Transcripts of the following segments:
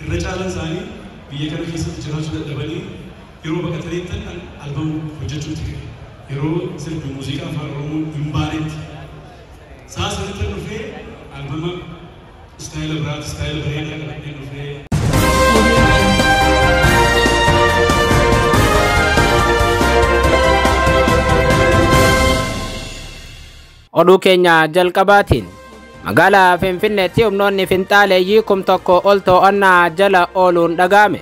Irra caalaan isaanii biyya kana keessatti jiraachuu dadhabanii yeroo baqatanitti albama hojjechuutti ka'e. Yeroo sirbi muuziqaa afaan Oromoo hin baanetti. Sa'a sanitti dhufee albama istaayila biraati, istaayila bareedaa qabadhee dhufee. Oduu keenya jalqabaatiin magaalaa Finfinneetti humnoonni finxaaleeyyii 1000 ol to'annaa jala ooluun dhaga'ame.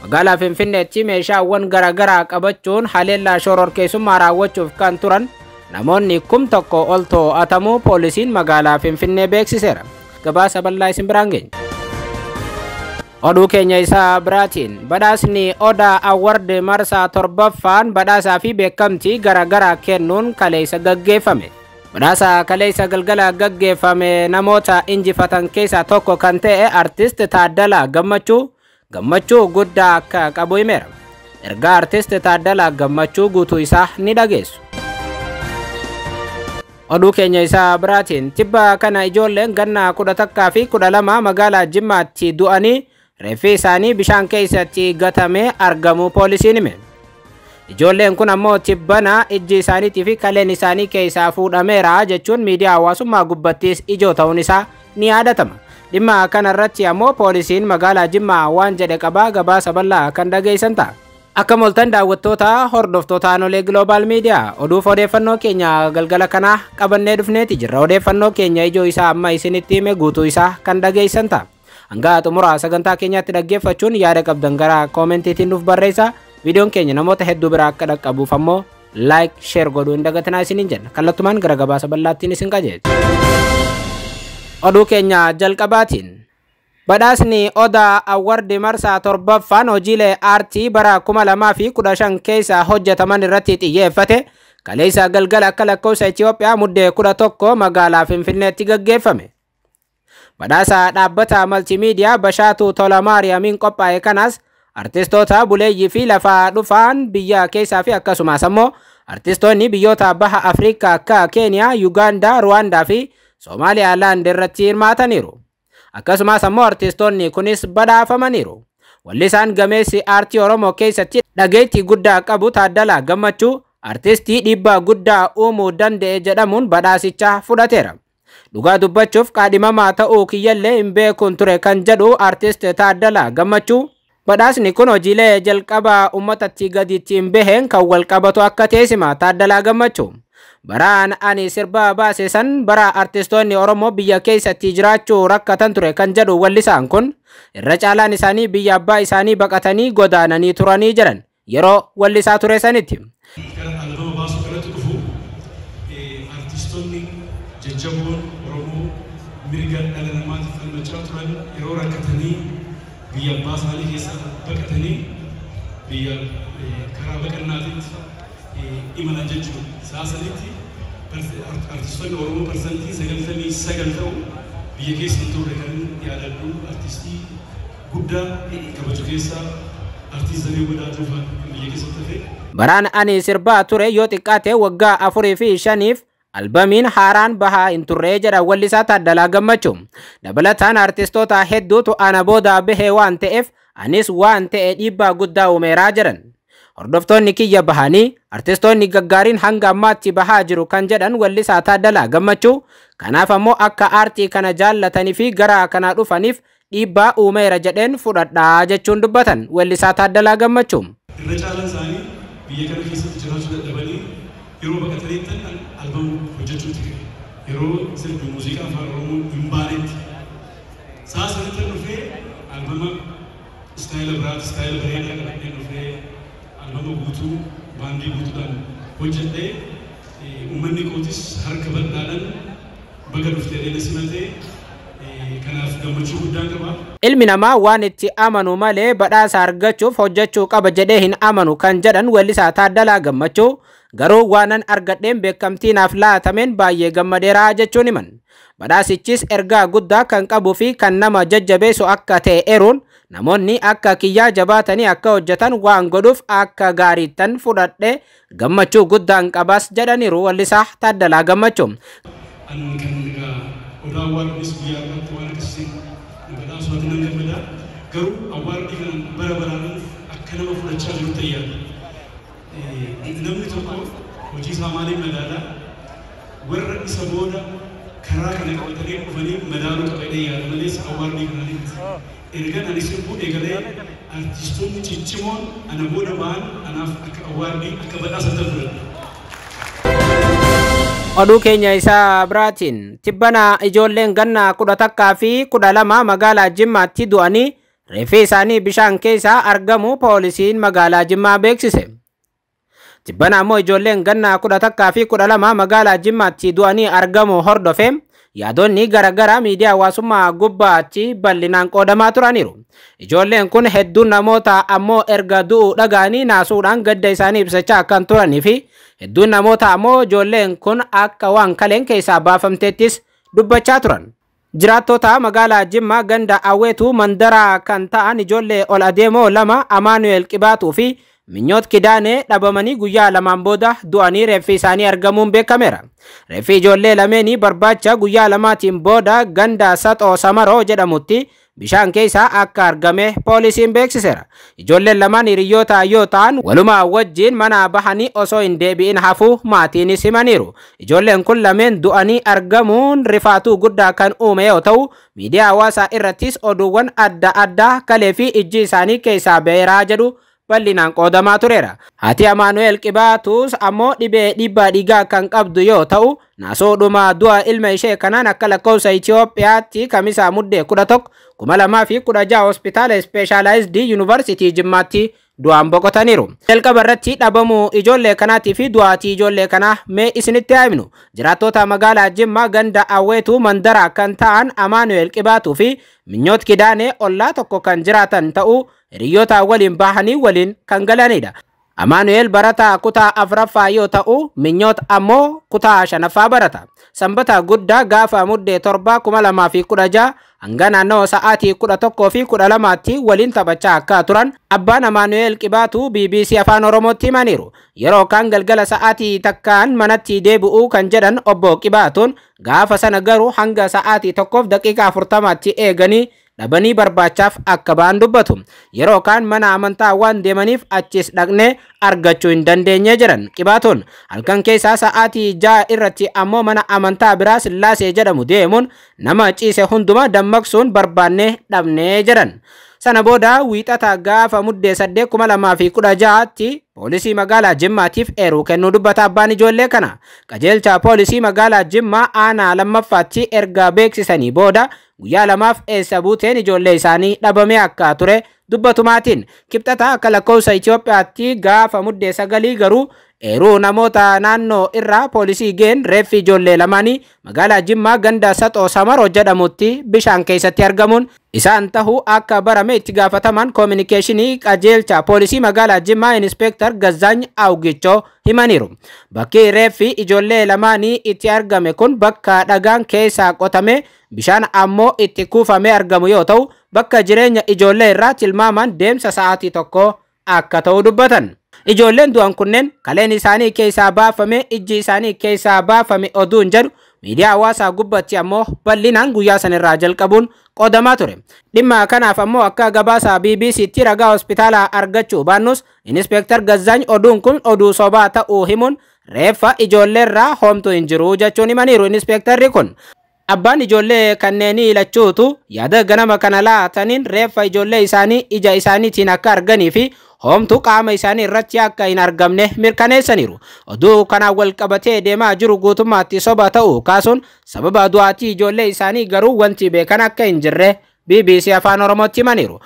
Magaalaa Finfinneetti meeshaawwan garaagaraa qabachuun haleellaa shororkeessummaa raawwachuuf kan turan namoonni 1000 ol to'atamuu poolisiin magaalaa Finfinnee beeksiseera. Gabaasa bal'aa isin biraan geenya. Oduu keenya isaa biraatiin badhaasni Odaa Award marsaa 7ffaan badhaasaa fi beekamtii garaagaraa kennuun kaleessa gaggeeffame. Badhaasa kaleessa galgala gaggeeffame namoota injifatan keessaa tokko kan ta'e Artist Taaddalaa Gammachuu gammachuu guddaa akka qabu himeera. Ergaa Artist Taaddalaa Gammachuu guutuu isaa ni dhageessu. Oduu keenya isaa biraatiin tibba kana ijoolleen ganna 11 fi 12 magaalaa Jimmaatti du'anii reeffi isaanii bishaan keessatti gatamee argamu poolisiin hime. Ijoolleen kun ammoo tibbana ijji isaaniitii fi kaleen isaanii keessaa fuudhameera jechuun miidiyaa hawaasummaa gubbattis ijoo ta'uun isaa ni yaadatama. Dhimma kanarratti ammoo poolisiin magaalaa Jimmaa waan jedhe qabaa gabaasa bal'aa kan dhageessan ta'a. Akka moltan daawwattoota hordoftoota Aanolee Global Media oduuf odeeffannoo keenya galgala kanaa qabannee dhufneeti jirra. Odeeffannoo keenya ijoo isaa amma isinitti hime guutuu isaa kan dhageessan ta'a. Hanga xumura sagantaa keenyaatti dhaggeeffachuun yaada qabdan gara koomentiitiin nuuf barreessaa. Viidiyoon keenya namoota hedduu biraa akka dhaqqabuuf ammoo like, share godhuu hin dagatinaa isiniin jenna. Kallattumaan gara gabaasa bal'aattiin isin qajeelcha. Oduu keenya jalqabaatiin badhaasni Odaa Award marsaa 7ffaan hojiilee aartii bara 2015 keessa hojjetaman irratti xiyyeeffate kaleessa galgala akka lakkoofsa Itoophiyaa muddee 11 magaalaa Finfinneetti gaggeeffame. Badhaasa dhaabbata maltimiidiyaa Bashaatuu Tola Maariyaamiin qophaa'e kanas artistoota buleeyyii fi lafaa dhufaan biyya keessaa fi akkasumas ammoo artistoonni biyyoota baha Afrikaa akka Keeniyaa, Yugaandaa, Ruwaandaa fi Somaaliyaalaand irratti hirmaataniiru. Akkasumas ammoo artistoonni kunis badhaafamaniiru. Wallisaan gameessi aartii Oromoo keessatti dhageettii guddaa qabu Taaddalaa Gammachuu artistii dhiibbaa guddaa uumuu danda'e jedhamuun badhaasicha fudhateera. Dhugaa dubbachuuf qaadhimamaa ta'uu kiyyallee hin beekuun ture kan jedhu artist Taaddalaa Gammachuu badhaasni kun hojiilee jalqabaa uummatatti gadi ittiin baheen kan wal qabatu akka ta'e hima Taaddalaa Gammachuu. Baraan ani sirba baase san bara artistoonni Oromoo biyya keessatti jiraachuu rakkatan ture kan jedhu wallisaan kun irra caalaan isaanii biyya abbaa isaanii baqatanii godaananii turanii jiran yeroo wallisaa ture sanitti. Gara albama baasuu kanatti dhufu artistoonni jajjaboon Oromoo mirga dhala namaatiif falmachaa turan yeroo rakkatanii biyya abbaa isaanii keessa baqatanii biyya karaa baqannaatitti imalan jechuudha. Sa'a sanitti artistoonni Oromoo 99% ta'u biyya keessa hin turre kan yaadadhu artistii guddaa kabaju keessaa artist Zarihuu Badhaatoo fa'aa kan biyya keessatti hafe. Baraan ani sirbaa ture yoo xiqqaate waggaa 4 fi 5 albamiin haaraan bahaa hin turre jedha wallisaa Taaddalaa Gammachuu. Dabalataan artistoota hedduutu ana booda bahee waan ta'eef anis waan ta'e dhiibbaa guddaa uumeeraa jedhan. Hordoftoonni kiyya bahanii artistoonni gaggaariin hanga ammaatti bahaa jiru kan jedhan wallisaa Taaddalaa Gammachuu. Kanaaf ammoo akka aartii kana jaallatanii fi gara kana dhufaniif dhiibbaa uumeera jedheen fudhadhaa jechuun dubbatan wallisaa Taaddalaa Gammachuu. Irra caalaan isaanii biyya kana keessatti jiraachuu dadhabanii yeroo baqatanitti albama hojjechuutti ka'e. Yeroo sirbi muuziqaa afaan Oromoo hin baanetti. Sa'a sanitti dhufee albama istaayila biraati, istaayila bareedaa qabadhee dhufee albama guutuu baandii guutuudhaan hojjedhee uummanni kootis harka bal'aadhaan baga dhuftee na simatee kanaaf gammachuu guddaan qaba. Ilmi namaa waan itti amanu malee badhaasa argachuuf hojjechuu qaba jedhee hin amanu kan jedhan wallisaa Taaddalaa Gammachuu garuu waanan argadheen beekamtii naaf laatameen baay'ee gammadeeraa jechuun himan. Badhaasichis ergaa guddaa kan qabuu fi kan nama jajjabeessu akka ta'e eeruun namoonni akka kiyyaa jabaatanii akka hojjetan waan godhuuf akka gaariittan fudhadhe gammachuu guddaan qabas jedhaniiru wallisaa Taaddalaa Gammachuu. An kan egaa Odaa Awwaardinis guyyaa irratti waan akkasii na Badhaasumaatti nan gammada. Garuu awwaardii kanan bara baraan akka nama fudhachaa jirutti yaada. Namni tokko hojii isaa maaliin madaala? Warra isa booda karaa kana qabatanii dhufanii madaaluu qaba jedhee yaada malees awwaardii kanaan miti. Ergan ani sirbuu eegalee artistoonni ciccimoon ana booda ba'an anaaf akka awwaardii akka badhaasa fudhadha. Oduu keenya isaa biraatiin, tibbana ijoolleen ganna 11 fi 12 magaalaa Jimmaatti du'anii reeffi isaanii bishaan keessaa argamu poolisiin magaalaa Jimmaa beeksise. Tibbana ammoo ijoolleen ganna 11 fi 12 magaalaa Jimmaatti du'anii argamu hordofe yaadonni garaagaraa miidiyaa hawaasummaa gubbaatti bal'inaan qoodamaa turaniiru. Ijoolleen kun hedduun namoota ammoo erga du'uu dhaga'anii naasuudhaan gadda isaanii ibsachaa kan turanii fi hedduun namoota ammoo ijoolleen kun akka waan kaleen keessaa baafamteettis dubbachaa turan. Jiraattota magaalaa Jimmaa ganda Awweetu mandaraa kan ta'an ijoollee ol adeemoo lama, Amaanu'eel Qibaatuu fi Minyoot Kidaanee, dhabamanii guyyaa 2n booda du'anii reeffi isaanii argamuun beekameera. Reeffi ijoollee lameenii barbaacha guyyaa 2tiin booda ganda Saxoo Samaroo jedhamutti bishaan keessaa akka argame poolisiin beeksiseera. Ijoolleen lamaan hiriyoota yoo ta'an, walumaa wajjin mana bahanii osoo hin deebi'in hafuu maatiinis himaniiru. Ijoolleen kun lameen du'anii argamuun rifaatuu guddaa kan uume yoo ta'u, miidiyaa hawaasaa irrattis oduuwwan adda addaa kalee fi ijji isaanii keessaa beeraa jedhu bal'inaan qoodamaa tureera. Haati Amaanu'eel Qibaatus ammoo dhibee dhiibbaa dhiigaa kan qabdu yoo ta'u, naasuudhuma du'a ilma ishee kanaan akka lakkoofsa Itoophiyaatti Kamisaa Muddee 11, 2016 hospitaala Ispeeshaalaayizd Yuunivarsiitii Jimmaatti du'aan boqotaniiru. Jalqaba irratti dhabamuu ijoollee kanaatii fi du'aatii ijoollee kanaa mee isinitti haa himnu. Jiraattota magaalaa Jimmaa ganda Awweetuu mandaraa kan ta'an Amaanu'eel Qibaatuu fi Minyoot Kidaanee ollaa tokko kan jiraatan ta'uu, hiriyoota waliin bahanii waliin kan galanidha. Amaanu'eel barataa kutaa afuraffaa yoo ta'u, Minyoot ammoo kutaa shanaffaa barata. Sanbata guddaa gaafa Muddee 7, 2016 hanga naannoo sa'aatii 11:12tti waliin taphachaa akka turan abbaan Amaanu'eel Qibaatuu BBC Afaan Oromootti himaniiru. Yeroo kaan galgala sa'aatii 1n manatti deebi'uu kan jedhan obbo Qibaatuun, gaafa sana garuu hanga sa'aatii 1:40tti eeganii dhabanii barbaachaaf akka ba'an dubbatu. Yeroo kaan mana amantaa waan deemaniif achis dhaqnee argachuu hin dandeenye jedhan Qibaatuun. Halkan keessaa sa'aatii 6 irratti ammoo mana amantaa biraa Sillaasee jedhamu deemuun nama ciise hundumaa dammaqsuun barbaannee dhabnee jedhan. Sana booda Wiixata gaafa Muddee 8, 2016tti poolisii magaalaa Jimmaatiif eeruu kennuu dubbata abbaan ijoollee kana. Qajeelcha poolisii magaalaa Jimmaa aanaa lammaffaatti erga beeksisanii booda guyyaa 2f eessa buuteen ijoollee isaanii dhabamee akka ture dubbatu maatiin. Kibxata akka lakkoofsa Itoophiyaatti gaafa Muddee 9 garuu eeruu namoota naannoo irraa poolisii ga'een reeffi ijoollee lamaanii magaalaa Jimmaa ganda Saxoo Samaroo jedhamutti bishaan keessatti argamuun isaan tahuu akka barame itti gaafataman koominikeeshinii qajeelcha poolisii magaalaa Jimmaa Inispeektar Gazzaany Awgichoo himaniiru. Bakki reeffi ijoollee lamaanii itti argame kun bakka dhagaan keessaa qotame bishaan ammoo itti kuufamee argamu yoo ta'u, bakka jireenya ijoollee irraa tilmaamaan deemsa sa'aatii 1 akka ta'u dubbatan. Ijoolleen du'an kunneen kaleen isaanii keessaa baafame, ijji isaanii keessaa baafame oduun jedhu miidiyaa hawaasaa gubbatti ammoo bal'inaan guyyaa sanirraa jalqabuun qoodamaa ture. Dhimma kanaaf ammoo akka gabaasa BBCtti ragaa hospitaalaa argachuu baannus, Inispeektar Gazzaany oduun kun oduu sobaa ta'uu himuun reeffa ijoolleerraa homtuu hin jiru jechuun himaniiru inispeektarri kun. Abbaan ijoollee kanneenii lachuutu yaada ganama kana laataniin reeffa ijoollee isaanii ija isaaniitiin akka arganii fi homtuu qaama isaanii irratti akka hin argamne mirkaneessaniiru. Oduu kanaan wal qabatee deemaa jiru guutummaatti soba ta'uu kaasuun sababa du'aatii ijoollee isaanii garuu wanti beekan akka hin jirre BBC Afaan Oromootti himaniiru.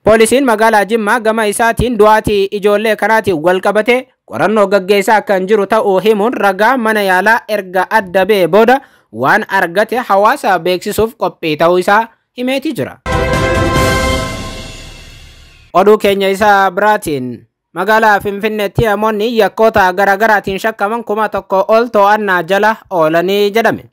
Poolisiin magaalaa Jimmaa gama isaatiin du'aatii ijoollee kanaatiin wal qabatee qorannoo gaggeessaa kan jiru ta'uu himuun ragaa mana yaalaa erga adda ba'ee booda waan argate hawaasa beeksisuuf qophii ta'uu isaa himeeti jira. Oduu keenya isaa biraatiin, magaalaa Finfinneetti namoonni yakkoota garaagaraatiin shakkaman 1000 ol to'annaa jala oolanii jedhame.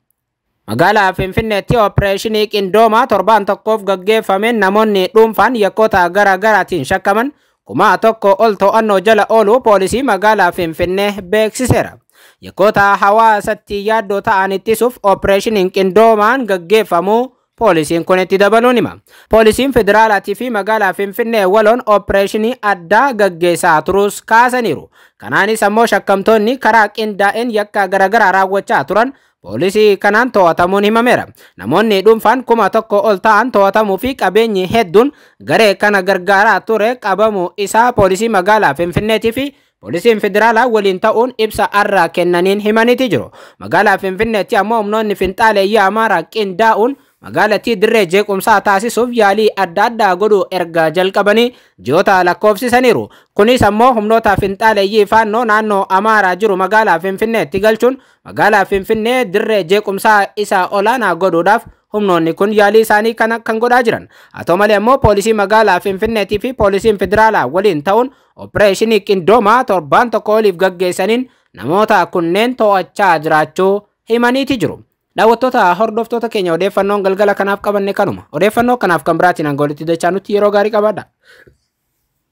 Magaalaa Finfinneetti oopereeshinii qindoomaa torbaan tokkoof gaggeeffameen namoonni dhuunfaan yakkoota garaagaraatiin shakkaman 1000 ol to'annoo jala ooluu poolisii magaalaa Finfinnee beeksiseera. Yakkoota hawaasatti yaaddoo ta'an ittisuuf oopereeshiniin qindoomaan gaggeeffamuu poolisiin kun itti dabaluun hima. Poolisiin federaalaatii fi magaalaa Finfinnee waloon opereeshinii addaa gaggeessaa turuus kaasaniiru. Kanaanis ammoo shakkamtoonni karaa qindaa'een yakka garaagaraa raawwachaa turan poolisii kanaan to'atamuun himameera. Namoonni dhuunfaan 1000 ol ta'an to'atamuu fi qabeenyi hedduun garee kana gargaaraa ture qabamuu isaa poolisii magaalaa Finfinneetii fi poolisiin federaalaa waliin ta'uun ibsa arraa kennaniin himaniiti jiru. Magaalaa Finfinneetti ammoo humnoonni finxaaleeyyii Amaaraa qindaa'uun magaalattii dirree jeequmsaa taasisuuf yaalii adda addaa godhuu erga jalqabanii ji'oota lakkoofsisaniiru. Kunis ammoo humnoota finxaaleeyyii faannoo naannoo Amaaraa jiru magaalaa Finfinneetti galchuun magaalaa Finfinnee dirree jeequmsaa isa olaanaa godhuudhaaf humnoonni kun yaalii isaanii kana kan godhaa jiran. Haa ta'u malee ammoo poolisii magaalaa Finfinneetii fi poolisiin federaalaa waliin ta'uun opereeshinii qindoomaa torbaan tokko oliif gaggeessaniin namoota kunneen to'achaa jiraachuu himaniiti jiru. Daawwattoota hordoftoota keenya, odeeffannoon galgala kanaaf qabanne kanuma. Odeeffannoo kanaaf kan biraatiin hanga walitti dachaa nutti yeroo gaarii qabaadha.